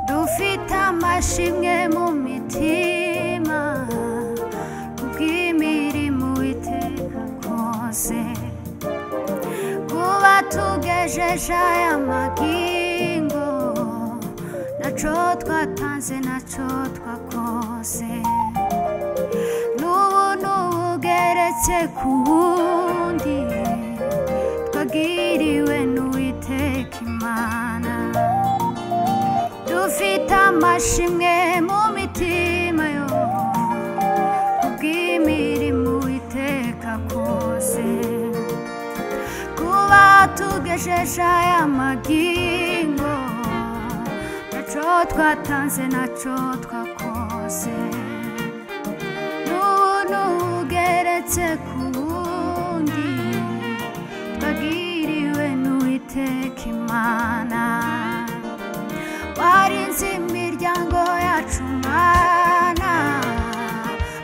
Dufite amashimwe mu mitima kubw'imirimo Uwiteka akoze, kuba tugejeje aya magingo naco twatanze naco twakoze, n'ubuntu bugeretse ku wundi twagiriwe n'Uwiteka Imana. Dufite amashimwe mu mitima yo kubw'imirimo Uwiteka akoze, kuba tugejeje aya magingo naco twatanze naco twakoze, n'ubuntu bugeretse ku wundi twagiriwe n'Uwiteka Imana. Warinze imiryango yacu Mana,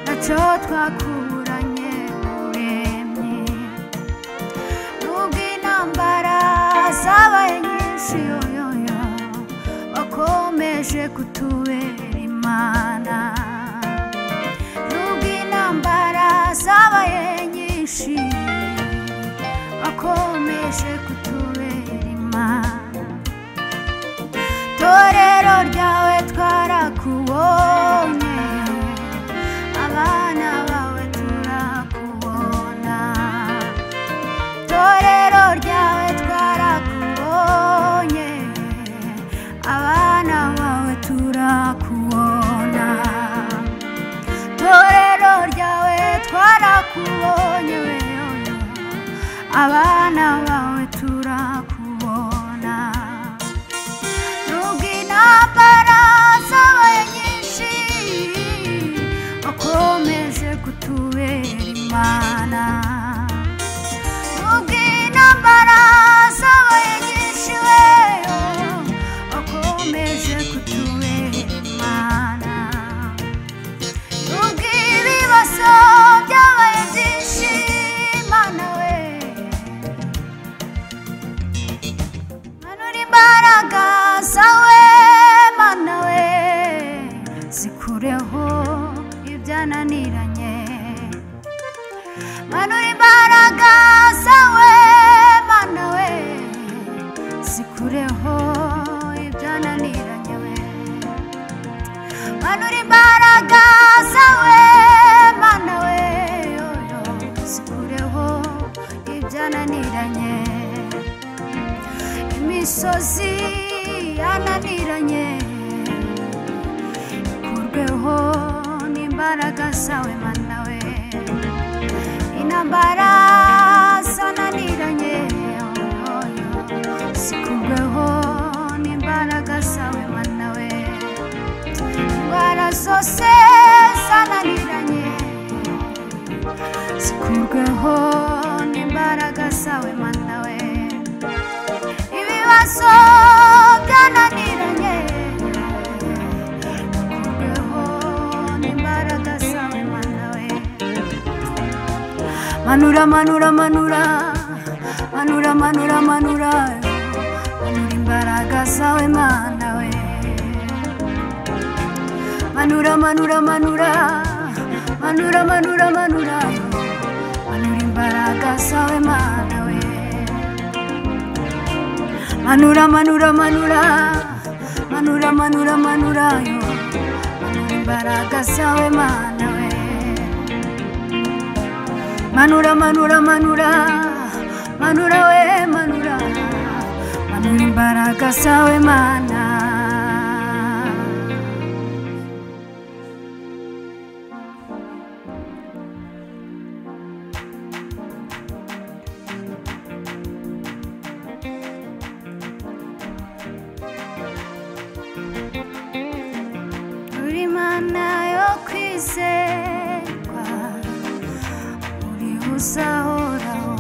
naco twakuranye Muremyi, nubwo intambara zabaye nyinshi yoyoyo wakomeje kutubera Imana, nubwo intambara zabaye nyinshi wakomeje kutubera Imana. Torero ryawe twarakubonye, abana bawe turakubona, torero ryawe twarakubonye, abana bawe turakubona, torero ryawe twarakubonye, abana bawe turakubona. Nubwo intambara zabaye nyinshi wakomeje kutubera Imana, nubwo intambara zabaye nyinshi weyo wakomeje kutubera Imana, nubwo ibibazo byabaye byinshi Mana we, manura imbaraga zawe Mana we, zikureho ibyananiranye, manura imbaraga zawe Mana we, zikureho ibyananiranye we, manura imbaraga zawe Mana we, yoyo zikureho ibyananiranye, imisozi yananiranye ikurweho n'imbaraga zawe Mana we, intambara zananiranye zikurweho n'imbaraga zawe Mana we, indwara zose zananiranye zikurweho n'imbaraga zawe Mana we, ibibazo byananiranye bikurweho n'imbaraga zawe Mana we. Manura manura manura manura manura manura manura imbaraga zawe Mana we, manura manura manura manura manura manura manura imbaraga zawe Mana we, manura manura manura manura manura manura yo manura imbaraga zawe Mana we, manura manura manura manura we manura manura imbaraga zawe Mana. Uri Mana yo kwizerwa, uri uzahoraho.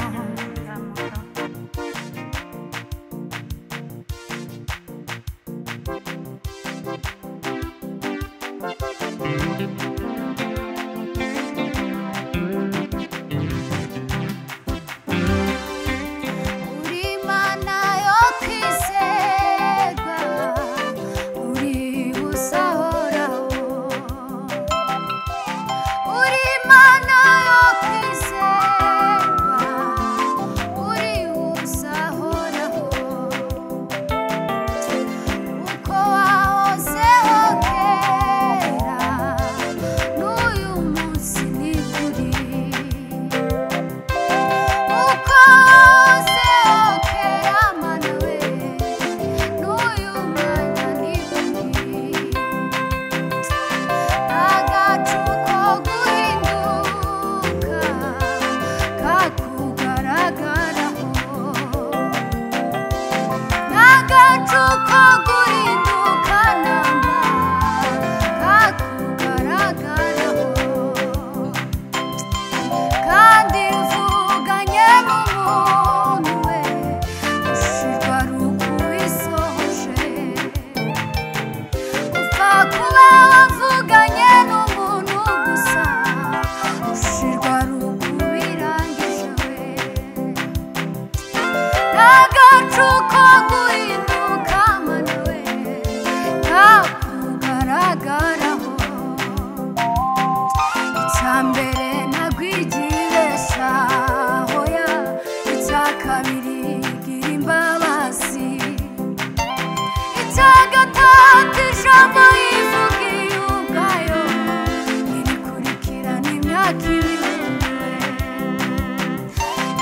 imyaka ibihumbi.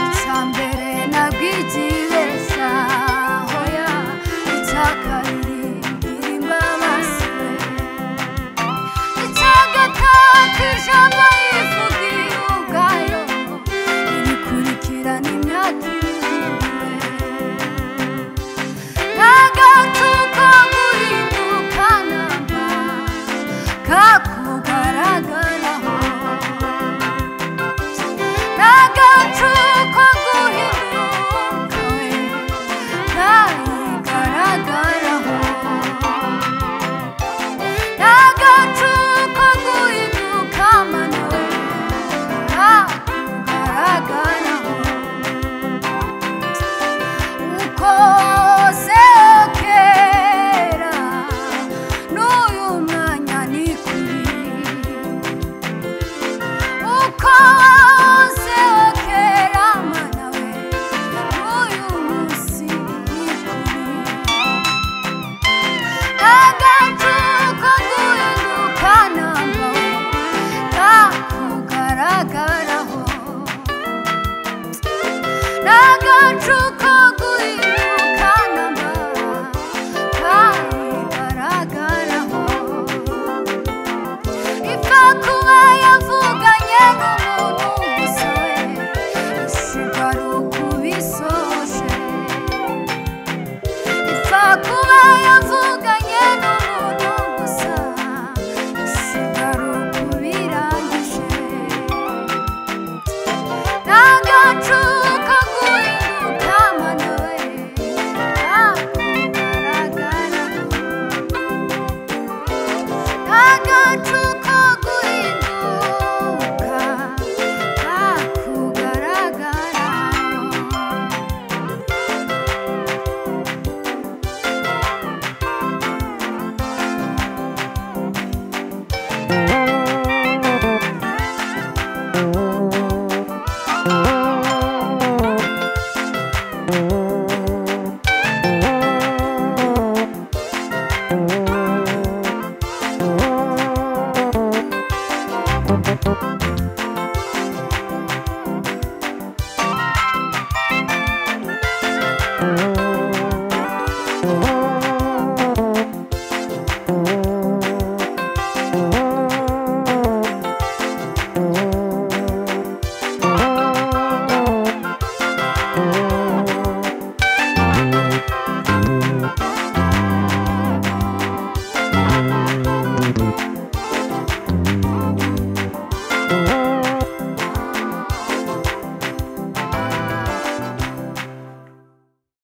Icya mbere ntabwo igibeshya, hoya. Icya kabiri gira imbabazi we. Icya gatatu ijambo yivugiye ubwayo irikurikirana imyaka ibihumbi. N'agacu ko guhinduka namba kakugaragaraho, n'agacu ko guhinduka we kayigaragaraho, n'agacu ko guhinduka mana we kakugaragaraho. Uko kera n'uyu mwanya ni kuri, uko kera mana we n'uyu munsi ni kuri. Agacu ko guhinduka namba we kakugaragaraho.